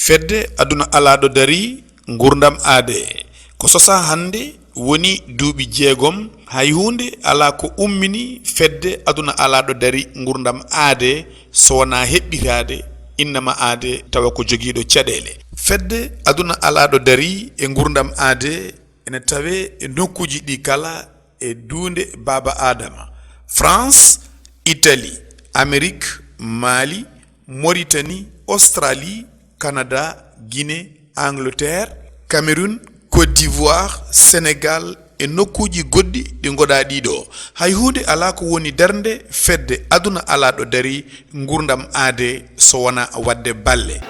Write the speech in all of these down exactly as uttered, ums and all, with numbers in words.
Fedde aduna alaaɗo darii nguurndam aadee. Ko sosaa hannde woni duuɓi jeegom, hay huunde alaa ko ummini fedde aduna alaaɗo darii nguurndam aadee so wonaa heɓɓitaade innama aadee tawa ko jogiiɗo caɗeele. Fedde aduna alaaɗo darii e nguurndam aadee ene tawee e nokkuuji ɗi kala e duunde baaba Aadama. France, Italie, Amérique, Mali, Mauritanie, Australie, Canada, Guinée, Angleterre, Cameroun, Côte d'Ivoire, Sénégal e nokkuuji goɗɗi ɗi ngoɗaa ɗiɗo. Hay huunde alaa ko woni darnde fedde aduna alaaɗo darii nguurndam aadee so wonaa waɗde balle.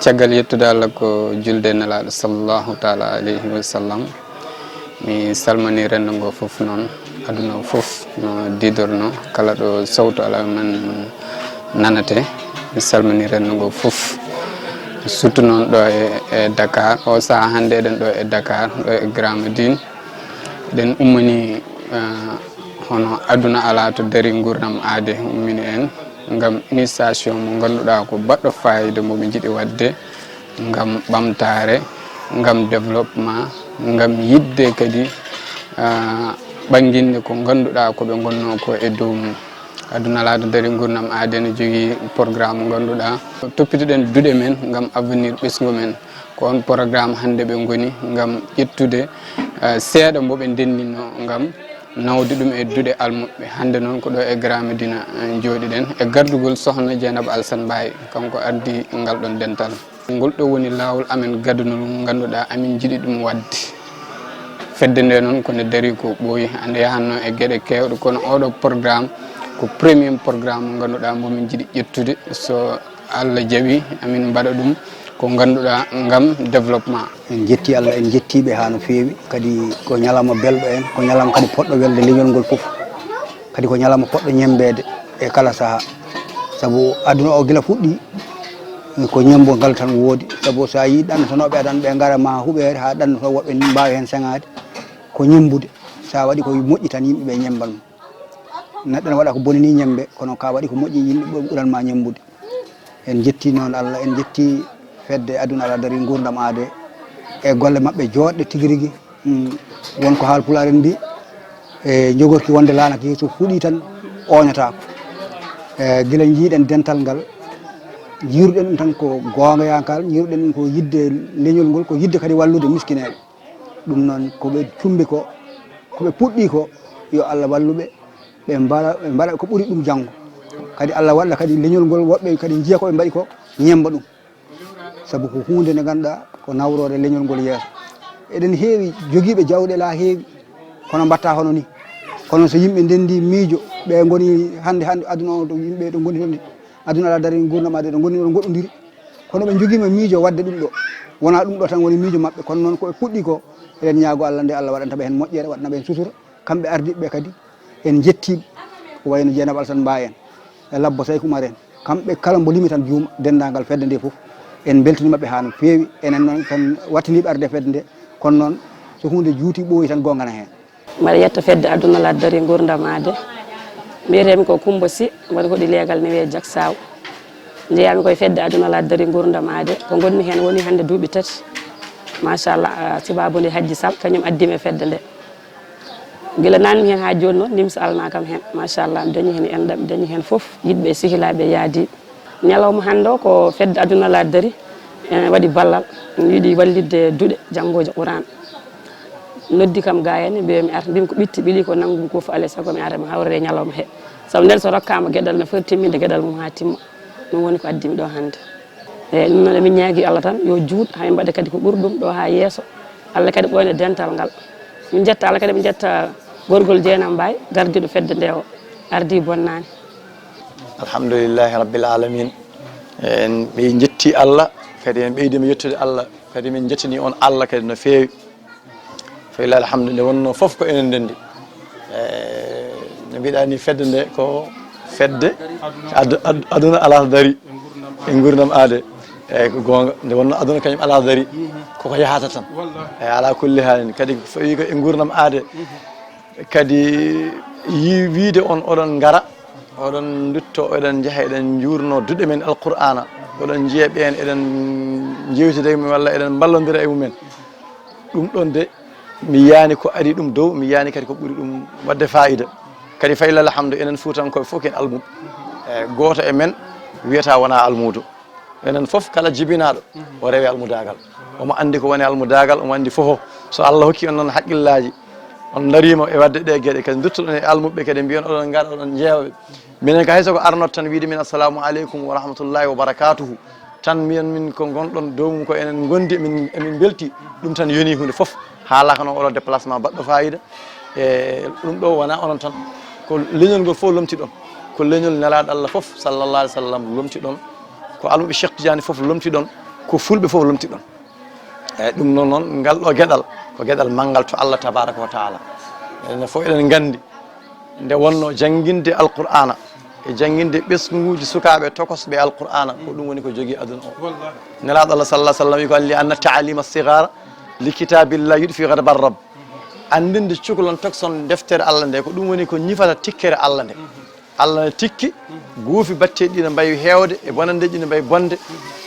Caggal yettude Allah ko julde e Nelaaɗo sallallahu taala alayhi wa sallam. Mi salmini renndo ngo fof noon, aduna o fof no diidorno, kala ɗo sawtu alah men nanate. Mi salmini renndo ngo fof, surtout noon ɗo e, e Dakar. O sahaa hannde eɗen ɗo e Dakar, ɗo e Grand Médine. Eɗen ummini, eh, hono aduna alaa to darii nguurndam aadee ummini en ngam initiation mo ngannduɗaa ko baɗɗo faayiida mo ɓe njiɗi waɗde ngam ɓamtaare, ngam développement, ngam yiɗde kadi, ah, ɓannginde ko ngannduɗaa ko ɓe ngonnoo ko e dow mum. Aduna alaa to darii nguurndam aadee ene jogii programme mo ngannduɗaa. Toppitoɗen duɗe men ngam avenir ɓesngu men. Ko oon programme hannde ɓe ngoni ngam ƴettude, ah, seeɗa mbo ɓe ndenndinno ngam nawde ɗum e duɗe almuɓɓe. Hannde noon ko ɗo e Grand Médine, eh, njooɗiɗen e gardugol Sohna Dieynaba Alassane Mbaye, kanko ardii ngal ɗoon dental. Ngol ɗo woni laawol amen gadunol ngol ngannduɗaa amin njiɗi ɗum waɗde. Fedde nde noon ko nde darii ko ɓooyi, ande yahatno e geɗe keewɗe, kono oɗo programme ko premier programme mo ngannduɗaa mo min njiɗi ƴettude. So Allah jaɓi, amin mbaɗa ɗum ko ngannduɗaa ngam développement. En njetti Allah, en njettiiɓe haa no feewi. Kadi ko ñalawma belɗo en, ko ñalawma kadi poɗɗo welde leñol ngol fof. Kadi ko ñalawma poɗɗo ñemmbeede e kala sahaa. Sabu aduna o gila fuɗɗi, ko ñemmbo ngal tan woodi. Sabu so a yii ɗannotonooɓe aduna ɓe ngara ma huɓeere haa ɗannoto woɓɓe mbaawi heen saŋaade. Ko ñemmbude. So a waɗi ko moƴƴi tan yimɓe ɓe ñemmban ma. Neɗɗo ne waɗa ko boni ni ñemmbe, kono ka waɗi ko moƴƴi yimɓe ɓe ɓuran ma ñemmbude. En njetti noon Allah, en njetti fedde aduna alaa darii nguurndam aadee e golle maɓɓe jooɗɗe tigi rigi. Mm, won ko haalpulaar en mbi, e jogorki wonde laana ki so fuɗii tan ooñataako. E gila njiiɗen dental ngal, njiiruɗen ɗum tan ko goongayankal, njiiruɗen ɗum ko yiɗde leñol ngol, ko yiɗde kadi wallude miskineeɓe. Ɗum noon ko ɓe cumbi ko, ko ɓe puɗɗii ko, yo Allah wallu ɓe, ɓe mbaɗa, ɓe mbaɗa ko ɓuri ɗum janngo. Kadi Allah waɗa kadi leñol ngol, woɓɓe kadi njiya ko ɓe mbaɗi ko, ñemmba ɗum. Sabu ko huunde nde ngannduɗaa ko nawroore leñol ngol yeeso. Eɗen heewi jogiiɓe jawɗeele haa heewi, kono mbaɗta hono ni. Kono so yimɓe ndenndi miijo, ɓe ngoni hannde, hannde aduna o to yimɓe to ngoni toon, aduna alaa darii nguurndam aadee ɗo ngoni ɗo goɗɗondiri. Kono ɓe njogiima miijo waɗde ɗum ɗo. Wonaa ɗum ɗo tan woni miijo maɓɓe, kono noon ko ɓe puɗɗii ko, eɗen ñaago Allah nde Allah waɗanta ɓe heen moƴƴere, waɗana ɓe heen sutura. Kamɓe ardiiɓe ɓe kadi, en njettii ɓe, ko wayno Dieynaba Alassane Mbaye en, e Labbo Sayku Umar en. Kamɓe kala mbo limi tan juuma, denndaangal fedde nde fof. En mbeltini maɓɓe haa no feewi. Enen noon tan wattiniiɓe arde fedde nde, kono noon so huunde juuti ɓooyi tan goonga na heen. Mbaɗa yetta fedde aduna alaa darii nguurndam aadee. Mbiyetee-mi ko Kummba Sy, mbaɗa hoɗi leegal ne wiyee Jaksaw. Njeyaa-mi ko e fedde aduna alaa darii nguurndam aadee. Ko ngon-mi heen woni hannde duuɓi tati. Machallah, ah, sibaabu nde Hajji Sall, kañum addi-mi e fedde nde. Gila naat-mi heen haa jooni noon, nimsa alnaa kam heen. Machallah, mi dañi heen enɗam, mi dañi heen fof. Yiɗɓe e sehilaaɓe e yaadiiɓe. Ñalawma hannde o ko fedde aduna alaa darii, ene waɗi ballal, ene yiɗi wallitde duɗe janngooje Quraan. Noddi kam gaa en, mbiya mi arta, mbimi ko ɓitti ɓili ko nanngu ko fof, alaa e sago mi ara mi hawrire e ñalawma he. Sabu nden so rokkaama geɗal ne foti timminde geɗal mum haa timma. Ɗum woni ko addi mi ɗo hannde. Eeyi, ɗum noon emin ñaagii Allah tan yo juut, haa min mbaɗa kadi ko ɓuri ɗum ɗo haa yeeso. Allah kadi ɓooyna dental ngal. Min njetta Allah kadi, min njetta gorgol Jeynaba Mbaye, gardiiɗo fedde nde o, ardii bonnaani. Alhamdulillahi Rabbil Alamin. En ɓe njetti Allah, kadi en ɓeydiima yettude Allah, kadi min njettini on Allah kadi no feewi. Fa lillahi alhamdu, nde wonnoo fof ko enen ndenndi. E, no mbiɗa ni, fedde nde ko fedde ad-, ad-, aduna alaa to darii e nguurndam aadee. Eeyi, ko goonga, nde wonnoo aduna kañum alaa to darii, koko yahata tan. Eeyi, alaa kulli haalin. Kadi so tawii ko e nguurndam aadee, kadi yi-, wiide on oɗon ngara, oɗon ndutto, oɗon njaha, eɗen njuurnoo duɗe men Alqur'aana. Oɗon njiya ɓeen, eɗen njeewtida e mum walla eɗen mballondira e mumen. Ɗum ɗon de, mi yiyaani ko ari ɗum dow, mi yiyaani kadi ko ɓuri ɗum waɗde faayida. Kadi fa lillaahil hamdu, enen Fuutankooɓe fof ko en almuɓe. E, gooto e men wiyata wonaa almuudo. Enen fof kala jibinaaɗo, o rewi almudaagal. Omo anndi ko woni almudaagal, omo anndi fof. So Allah hokki on noon haqqillaaji, on ndariima e waɗde ɗee geɗe, kadi nduttoɗon e almuɓe kadi mbiyon oɗon ngara, oɗon njeewa ɓe. Minen ka hay so ko arnot tan wiide min assalamu aleykum wa rahmatullahi wa barakatuhu. Tan mbiyan min ko ngonɗon dow mum ko enen ngondi, min, emin mbelti. Ɗum tan yoni huunde fof. Haalaaka noon oɗo déplacement baɗɗo faayida. E ɗum ɗo wonaa onon tan. Ko leñol ngol fof lomtiɗon. Ko leñol Nelaaɗo Allah fof, sallallahu alaihi wa sallam, lomtiɗon. Ko almuɓe Cheikh Tidiane fof lomtiɗon. Ko fulɓe fof lomtiɗon. Eyyi, ɗum noon, noon, ngal ɗo geɗal, ko geɗal manngal to Allah tabaraka wa taala. Enen fof eɗen nganndi, nde wonno jannginde Alqur'aana e jannginde ɓesnguuji sukaaɓe tokosɓe Alqur'aana, ko ɗum woni ko jogii aduna o. Wallahi. Nelaaɗo Allah sallallahu alaihi wa sallam wi ko, "Li anna ta'alima sigara li kitabillah yudfi ghadaba rabb." Anndinde cukalon tokson deftere Allah nde, ko ɗum woni ko ñifata tikkere Allah nde. Allah ne tikki, guufi batteeɗi ɗi ne mbayi heewde, e bonanndeeji ɗi ne mbayi bonde.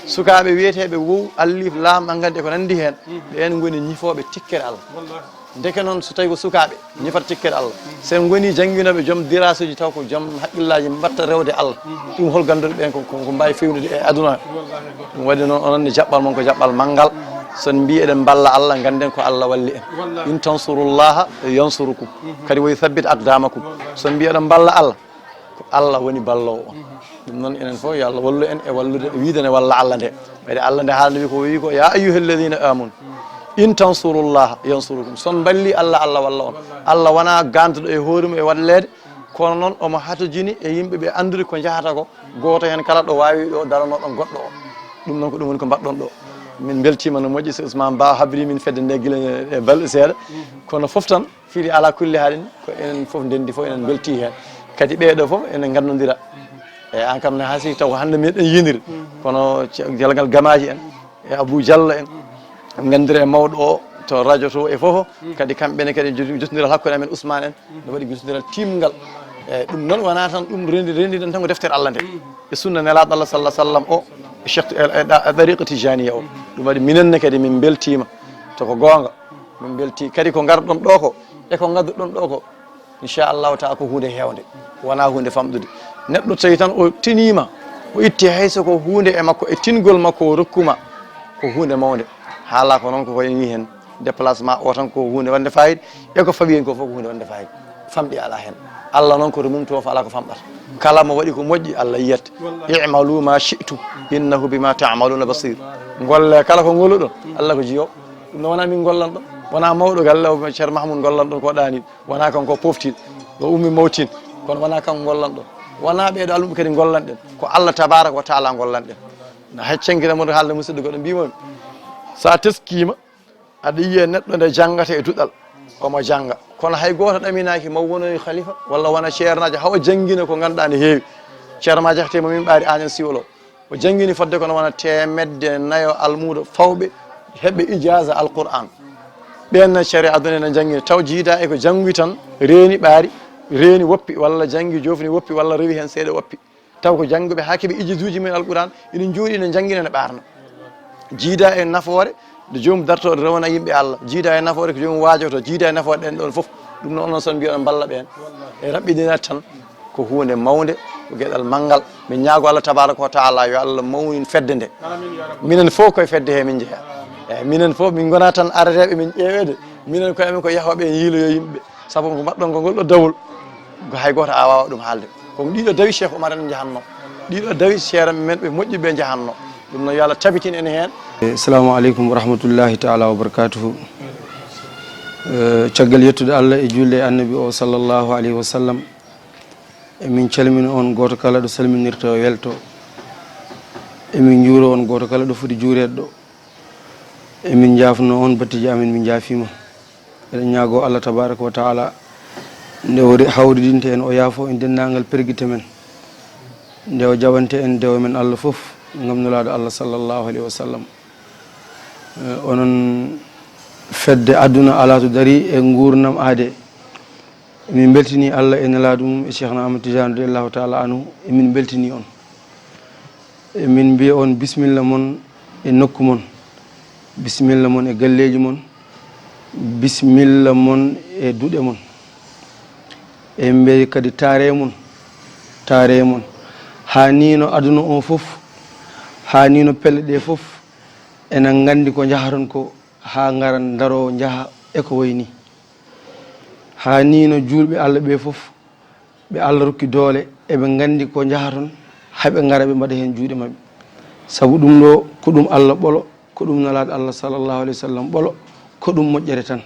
Sukaaɓe wiyeteeɓe wow, allif, laam, an nganndi e ko nanndi heen, ɓeen ngoni ñifooɓe tikkere Allah. Wallahi. Ndeke noon, so tawi ko sukaaɓe ñifata tikkere Allah, so en ngoni jannginooɓe joom dirasuuji, taw ko joom haqqillaaji mbaɗta rewde Allah, ɗum hol gannduɗo ɓeen ko, ko, ko mbaawi feewnude e aduna? Wallahi. Ɗum waɗi noon, onon ne, jaɓɓal mon ko jaɓɓal manngal. So en mbii eɗen mballa Allah, ngannden ko Allah walli en. Wallahi. "In tansurullaha yansurukum." Kadi, "Wa yuthabbit aqdamakum." Wallahi. So en mbii eɗen mballa Allah, ko Allah woni balloowo on. Ɗum noon, enen fof, yo Allah wallu en e wallude, e wiide ne walla Allah nde. Ɓayde Allah nde haalno wi ko, wi ko, "Ya ayyuha alladhina amanu, in tansurullaha yansurukum." So on mballi Allah, Allah walla on. Allah wonaa gantuɗo e hoore mum e walleede, kono noon omo hatojini e yimɓe ɓe anndude ko njahata ko. Gooto heen kala ɗo waawi ɗo darano ɗon goɗɗo o. Ɗum noon ko ɗum woni ko mbaɗɗon ɗo. Min mbeltiima no moƴƴi, so Ousmane Ba habri min fedde nde gila e balɗe seeɗa. Kono fof tan, firi ala kulli haalin, ko enen fof ndenndi fof enen mbelti heen. Kadi ɓeeɗo fof enen nganndondira. E an kam ne haa si taw ko hannde meɗen yiyondiri. Kono ce-, Gelgal Gamaaji en, e Abou Diallo en, en nganndira e mawɗo o to radio to e fof. Kadi kamɓe ne kadi joti-, jotondiral hakkunde amen Ousmane en, no waɗi jotondiral timngal. E ɗum noon wonaa tan ɗum rendi-, rendiɗen tan ko deftere Allah nde. E sunna Nelaaɗo Allah sallallahu alaihi wasallam o, e Cheikh, e, e, e tariqa Tijaniya o. Ɗum waɗi minen ne kadi min mbeltiima. To ko goonga. Min mbelti kadi ko ngarɗon ɗo ko, e ko ngadduɗon ɗo ko, inchallahu taala ko huunde heewnde, wonaa huunde famɗude. Neɗɗo tawi tan o tiniima, o itti hay so ko huunde e makko, e tingol makko o rokkuma, ko huunde mawnde. Haala ko noon ko koye ni heen, déplacement o tan ko huunde wonde fayida, e ko fawi heen ko fof ko huunde wonde fayida. Famɗi alaa heen. Allah noon ko to mum to fof alaa ko famɗata. Kala mo waɗi ko moƴƴi, Allah yiyat. I'malu ma shi'tum, innahu bima ta'maluna basir. Ngolle kala ko ngoluɗon, Allah ko jiyoowo. Ɗum noon wonaa min ngollanɗo, wonaa mawɗo galle o, Ceerno Mahmoud ngollanɗo ko ɗaani, wonaa kanko poftiiɗo, o ummi mawtin, kono wonaa kanko ngollanɗo, wonaa ɓeeɗo almuɓe kadi ngollanɗen, ko Allah tabaraka wa taala ngollanɗen. Na hay cankina mon haalde musidɗo goɗɗo mbimo, so a teskiima, aɗa yiya neɗɗo nde janngata e duɗal, omo jannga, kono hay gooto ɗaminaaki ma wonoy khalifa walla wona ceernaajo, hawa janngina ko ngannduɗaa ne heewi. Ceerno ma Jaxate mo min ɓaari anen siwlo, o janngini fodde kono wona teemedde nayo almuudo fawɓe heɓɓe ijaaza Alqur'an. Ɓeen na cere aduna ene njanngini, taw jiida e ko janngi tan, reeni ɓaari, reeni woppi, walla janngi joofni woppi, walla rewi heen seeɗa woppi. Taw ko jannguɓe haa keɓi ijizuuji men Alqur'an, ina njooɗi ina njanngina ina ɓaarna. Jiida e nafoore nde joomum dartooɗo rewna yimɓe Allah, jiida e nafoore ko joomum waajoto, jiida e nafoore ɗen ɗon fof. Ɗum noon, onon son mbiya on mballa ɓeen. E raɓɓiɗinat tan, ko huunde mawnde, ko geɗal manngal. Min ñaago Allah tabaraka wa taala yo Allah mawnin fedde nde. Minen fof koye fedde he min njeyaa. Eyi, minen fof min ngonaa tan areteeɓe min ƴeeweede. Minen koye amen ko yahooɓe en yiiloyo yimɓe. Sabu ko mbaɗɗon ko ngol ɗo dawol, ko hay gooto a waawa ɗum haalde. Ko ɗiɗo dawi Cheikh Oumar en njahanno. Ɗiɗo dawi ceerno men ɓe moƴƴi ɓe njahanno. Ɗum noon yo Allah tabitin en heen. Assalamu aleykum wa rahmatullahi taala wa barakatuhu. Eh, caggal yettude Allah e julde e annabi o sallallahu alayhi wa sallam, emin calmina on gooto kala ɗo salminirta o welto. Emin njuuro on gooto kala ɗo foti juureede ɗo. Emin njaafno on battiiji amen, min njaafiima. Eɗen ñaago Allah tabaraka wa taala nde o re-, hawridinta en, o yaafo en denndaangal pergite men. Nde o jaɓanta en dewo men Allah fof, ngam Nulaaɗo Allah sallallahu alayhi wa sallam. Eh, onon fedde aduna alaa to darii e nguurndam aade. Min mbeltini Allah e Nelaaɗo mum e Cheikhna Ahmad Tidiane radiyallahu taala anhu, emin mbeltini on. Emin mbiya on bisimilla mon e nokku mon, bisimilla mon e galleeji mon, bisimilla mon e duɗe mon. Emin mbiya kadi taare mon, taare mon. Haa ni no aduna o fof, haa ni no pelle ɗe fof, ena nganndi ko njahaton ko, haa ngara ndaro njaha e ko wayi ni. Haa ni no juulɓe Allah ɓe fof, ɓe Allah rokki doole, eɓe nganndi ko njahaton, haa ɓe ngara ɓe mbaɗa heen juuɗe maɓɓe. Sabu ɗum ɗo, ko ɗum Allah ɓolo, ko ɗum Nelaaɗo Allah sallallahu alayhi wa sallam ɓolo, ko ɗum moƴƴere tan.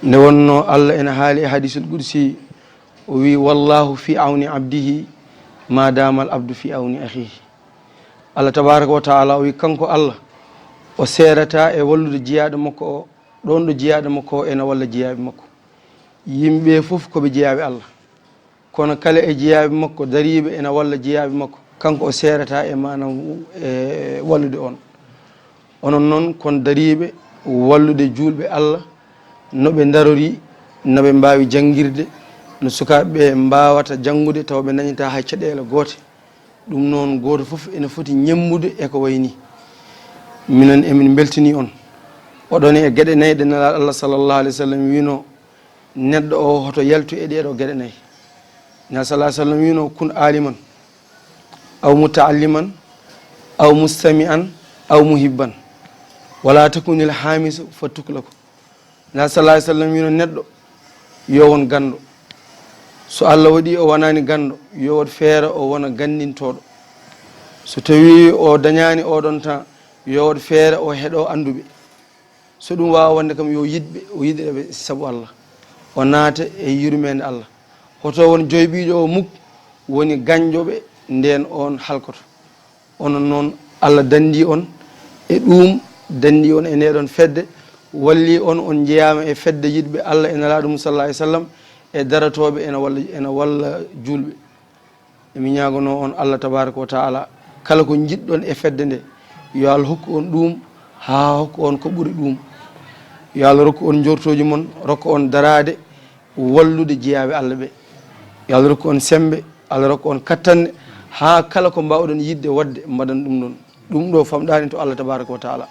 Nde wonno Allah ena haali e hadiisul qudsi, o wi, "Wallahu fi awni abdihi ma damal abdu fi awni akhihi." Allah tabaraka wa taala o wi, kanko Allah, o seerata e wallude jiyaaɗo makko o, ɗoon ɗo jiyaaɗo makko o ena walla jiyaaɓe makko. Yimɓe fof ko ɓe jiyaaɓe Allah. Kono kala e jiyaaɓe makko dariiɓe ena walla jiyaaɓe makko, kanko o seerata e maanaam e wallude on. Onon noon kon dariiɓe wallude juulɓe Allah, no ɓe ndarori, no ɓe mbaawi janngirde, no sukaaɓe ɓe mbaawata janngude tawa ɓe ndañataa hay caɗeele goote. Ɗum noon, gooto fof ene foti ñemmbude e ko wayi ni. Minen emin mbeltini on. Oɗon e geɗe nayi ɗe Nelaaɗo Allah sallallahu alayhi wa sallam wino, neɗɗo o hoto yaltu e ɗeeɗo geɗe nayi. Nelaaɗo sallallahu alayhi wa sallam wino, "Kun aliman, aw mutaalliman, aw mustami'an, aw muhibban. Wala takunil haamisu fa tuklaku." Nelaaɗo sallallahu alayhi wa sallam wino, neɗɗo yo won ganndo. So Allah waɗi o wonani ganndo, yo waɗ feere o wona ganndintooɗo. So tawi o dañaani oɗon tan, yo waɗ feere o heɗo annduɓe. So ɗum waawa wonde kam, yo yiɗɓe, o yiɗira ɓe sabu Allah. O naata e yurmeende Allah. Hoto won joyɓiiɗo o muk woni gañjoɓe ndeen on halkoto. Onon noon, Allah danndi on e ɗuum, danndi on e ndeɗon fedde, walli on, on njeyaama e fedde yiɗɓe Allah e Nelaaɗo mum sallallahu alayhi wa sallam, e darotooɓe ena walla, ena walla juulɓe. Emi ñaagonoo on Allah tabaraka wa taala, kala ko njiɗɗon e fedde nde, yo Allah hokku on ɗuum, haa hokku on ko ɓuri ɗuum. Yo Allah rokku on njoortooji mon, rokka on daraade, wallude jiyaaɓe Allah ɓe. Yo Allah rokku on semmbe, Allah rokku on kattanɗe, haa kala ko mbaawɗon yiɗde waɗde, mbaɗon ɗum ɗoon. Ɗum ɗo famɗaani to Allah tabaraka wa taala.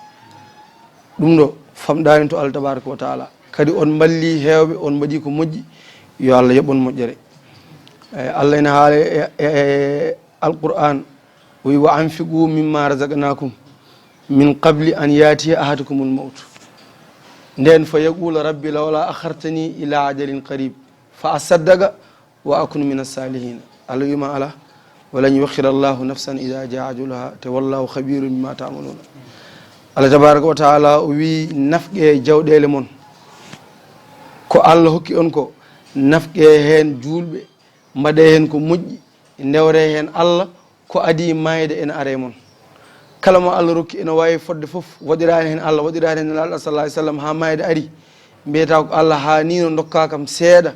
Ɗum ɗo famɗaani to Allah tabaraka wa taala. Kadi on mballii heewɓe, on mbaɗii ko moƴƴi, yo Allah yoɓ on moƴƴere. Eh, Allah ena haala e, e, e Alqur'aan, o wi, "Wa anfiqu mimma razaqnakum min qabli an yatiya ahadakumul mawt." Ndeen, "Fa yaqula rabbi lawla akhartani ila ajalin qarib, fa asaddaqa wa akun min as-salihin." Allah wima, "Ala, wa lan yuakhira Allahu nafsan idha jaa ajaluha, te wallahu khabirun bima ta'maluna." Allah tabaraka wa taala o wi, "Nafqe jawɗeele mon, ko Allah hokki on ko, nafqe heen juulɓe, mbaɗe heen ko moƴƴi, ndewre heen Allah, ko adii maayde ena are mon." Kala mo Allah rokki ena waawi fodde fof, waɗiraani heen Allah, waɗiraani heen Nelaaɗo sallallahu alayhi wa sallam haa maayde ari, mbiyata ko, "Allah, haa ni no ndokkaa kam seeɗa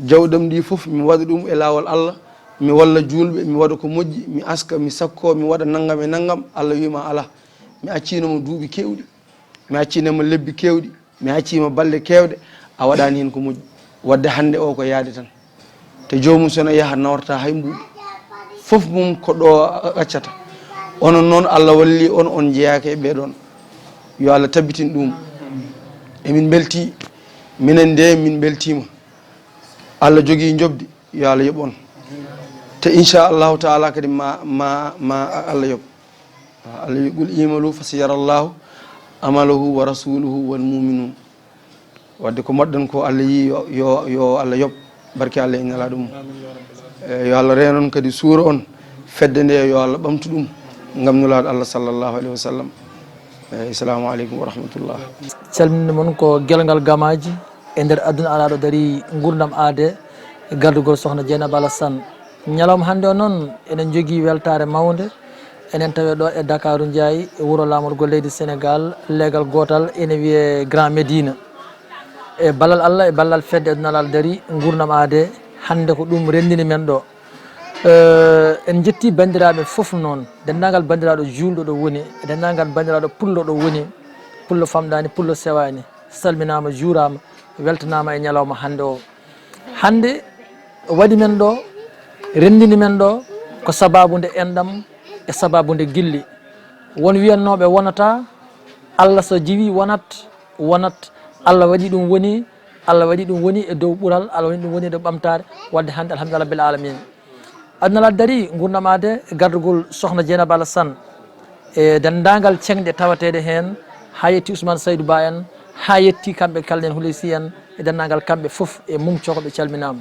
jawɗam ndi fof, mi waɗa ɗum e laawol Allah, mi walla juulɓe, mi waɗa ko moƴƴi, mi aska, mi sakko, mi waɗa nanngam e nanngam." Allah wima, "Ala, mi acciino mo duuɓi keewɗi, mi acciino mo lebbi keewɗi, mi acciima balɗe keewɗe, a waɗaani heen ko moƴƴi. Waɗde hannde o ko yaade tan. Te joomum so no yaha, naworta hay mbuuɗi. Fof mum ko ɗo accata." Onon noon, Allah walli on, on njeyaaka e ɓee ɗoon. Yo Allah tabitin ɗum. Emin mbeltii, minen nde min mbeltiima. Allah jogii njoɓdi, yo Allah yoɓ on. Te inchallahu taala kadi ma, ma, ma Allah yoɓ. Allah wi, "Qul i'malu fa sayara Allahu amalahu wa rasuluhu wal mu'minun." Wadde ko mbaɗɗon ko Allah yi, yo, yo, yo Allah yoɓ. Barke Allah e Nelaaɗo mum. Eh, yo Allah reenon kadi suura on. Fedde nde yo Allah ɓamtu ɗum ngam Nulaaɗo Allah sallallahu alayhi wa sallam. Eh, assalamu aleykum wa rahmatullah. Calminde mon ko gelngal gamaaji e nder aduna alaa ɗo darii nguurndam aade e gardugol sohna Dieynaba Alassane. Ñalawma hannde o noon enen njogii weltaare mawnde. Enen tawe ɗo e Dakaaru Njaay, e wuro laamorgo leydi Senegaal, leegal gootal ene wiyee Grand Médine. E ballal Allah, e ballal fedde e dunalal dari, nguurndam aade, hannde ko ɗum renndini men ɗo. Eh, en njettii banndiraaɓe fof noon, denndaangal banndiraaɗo juulɗo ɗo woni, e denndaangal banndiraaɗo pullo ɗo woni, pullo famɗaani, pullo sewaani, salminaama, juuraama, weltanaama e ñalawma hannde o. Hannde waɗi men ɗo, renndini men ɗo, ko sabaabu nde enɗam E sababu nde gilli, won wiyannooɓe wonata, Allah so jiwi wonat, wonat, Allah waɗi ɗum woni, Allah waɗi ɗum woni e dow ɓural, Allah waɗi ɗum woni e dow ɓamtaare, wadde hannde alhamdulillah rabbil alamin. Aduna ala dari, nguurndam aade, gardugol Sokhna Dieynaba Alassane, e denndaangal ceŋɗe tawateeɗe heen, haa yetti Ousmane Saydou Ba en, haa yetti kamɓe kalɗen Houleysi en, e denndaangal kamɓe fof e mum coko ɓe calminaama.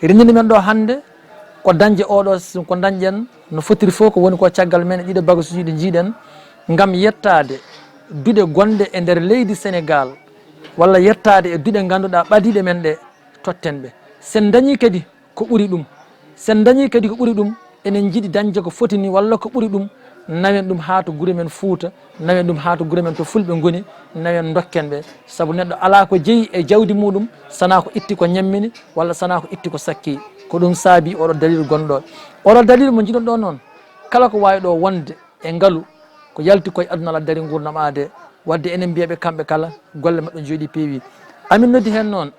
Renndini men ɗo hannde, ko dañde oɗo, ko dañɗen no fotiri fof, ko woni ko caggal men e ɗiɗo bagasuuji ɗi njiiɗen, ngam yettaade duɗe gonɗe e nder leydi Senegaal, walla yettaade e duɗe ngannduɗaa ɓadiiɗe men ɗe, totten ɓe. Sen dañii kadi ko ɓuri ɗum, sen dañii kadi ko ɓuri ɗum, enen njiɗi dañde ko foti ni walla ko ɓuri ɗum, nawen ɗum haa to gure men Fuuta, nawen ɗum haa to gure men to Fulɓe ngoni, nawen ndokken ɓe. Sabu neɗɗo alaa ko jeyi e jawdi muɗum, sanaa ko itti ko ñammini, walla sanaa ko itti ko sakki. Ko ɗum saabi oɗo dalil gonɗo. Oɗo dalil mo njiɗon ɗo noon, kala ko waawi ɗo wonde e ngalu, ko yalti koye aduna ala dari nguurndam aade. Wadde enen mbiya ɓe kamɓe kala, golle maɓɓe njooɗi peewi. Amin noddi heen noon,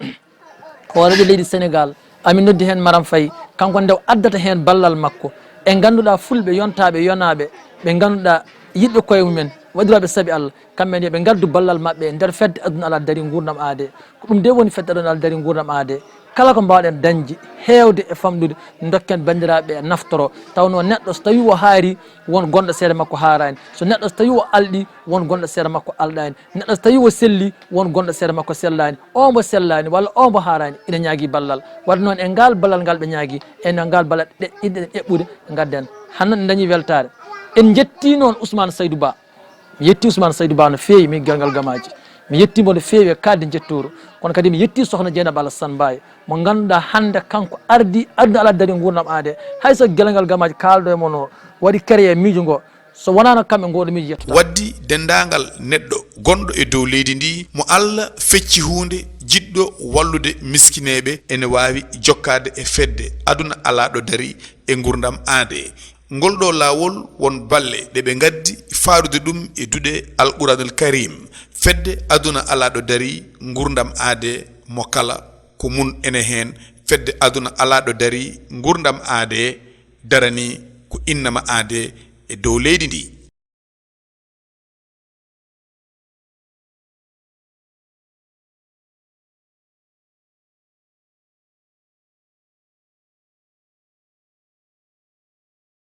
hoore leydi Senegaal, amin noddi heen Maram Faye, kanko nde o addata heen ballal makko. E ngannduɗaa fulɓe yontaaɓe, yonaaɓe, ɓe ngannduɗaa yiɗɓe koye mumen, waɗirooɓe sabi Allah, kamɓe ne yo ɓe ngaddu ballal maɓɓe e nder fedde aduna ala dari nguurndam aade. Ko ɗum de woni fedde aduna ala dari nguurndam aade. Kala ko mbaawɗen dañde, heewde e famɗude, ndokken banndiraaɓe ɓe naftoro. Tawnoo neɗɗo so tawii o haari, won gonɗo seeɗa makko haaraani. So neɗɗo so tawii o alɗi, won gonɗo seeɗa makko alɗaani. Neɗɗo so tawii o selli, won gonɗo seeɗa makko sellaani. O mbo sellaani walla o mbo haaraani, ina ñaagii ballal. Wadde noon, e ngaal ballal ngal ɓe ñaagii, e no ngaal ballal ɗe-, ɗe-, ɗe-, eɓɓude, ngadden. Hannde en dañii weltaare. En njettii noon Ousmane Saydou Ba. Mi yetti Ousmane Saydou Ba no feewi, mi Gelngal Gamaaji. Mi yetti mo no feewi e kaaldi njettooru. Kono kadi mi yetti Sokhna Dieynaba Alassane Mbaye, mo ngannduɗaa hannde kanko ardi aduna ala dari nguurndam aade. Hay so Gelngal Gamaaji kaaldo e mo no waɗi créé miijo ngo, so wonaano kamɓe, ngooɗo miijo yettata. Waddi denndaangal neɗɗo gonɗo e dow leydi ndi, mo Allah fecci huunde, jiɗɗo wallude miskineeɓe, ene waawi jokkaade e fedde aduna alaa ɗo dari e nguurndam aade. Ngol ɗo laawol, won balle ɗe ɓe ngaddi faarude ɗum e duɗe Alquraanul Kariim. Fedde aduna alaa ɗo dari nguurndam aade mo kala, ko mum ene heen. Fedde aduna alaa ɗo dari nguurndam aade, darani ko innama aade e dow leydi ndi.